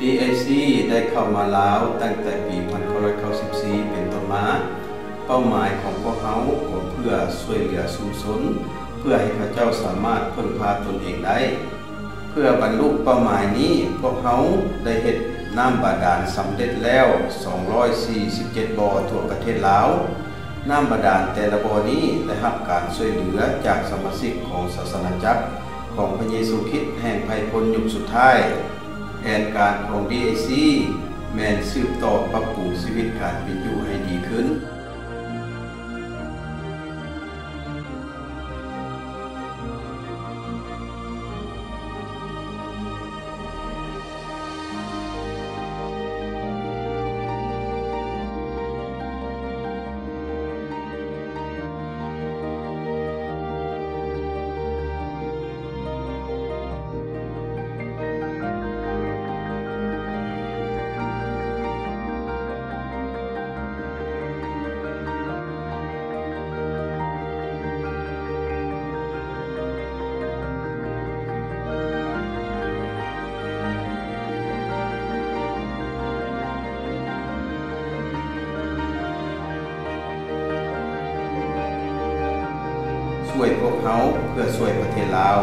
ດີໄອຊີ ໄດ້ເຂົ້າມາລາວຕັ້ງແຕ່ປີ 1994 ເປັນຕົ້ນມາ. ເປົ້າໝາຍຂອງພວກເຮົາກໍເພື່ອຊ່ວຍເຫຼືອຊຸມຊົນ ເພື່ອໃຫ້ເຂົາເຈົ້າສາມາດເພິ່ງພາຕົນເອງໄດ້. ເພື່ອບັນລຸເປົ້າໝາຍນີ້, ພວກເຮົາໄດ້ເຮັດນ້ຳບາດານສຳເລັດແລ້ວ 247 ບໍ່ທົ່ວປະເທດລາວ. ນ້ຳບາດານແຕ່ລະບໍ່ນີ້ໄດ້ຮັບການຊ່ວຍເຫຼືອຈາກສະມາຊິກຂອງສາສະນາຈັກຂອງພະເຢຊູຄຣິດແຫ່ງໄພພົ້ນຍຸກສຸດທ້າຍ. ແຜນການຂອງ ດີໄອຊີ ແມ່ນສືບຕໍ່ປັບປຸງຊີວິດການເປັນຢູ່ໃຫ້ດີຂຶ້ນ. ຊ່ວຍພວກເຮົາເພື່ອຊ່ວຍປະເທດລາວ.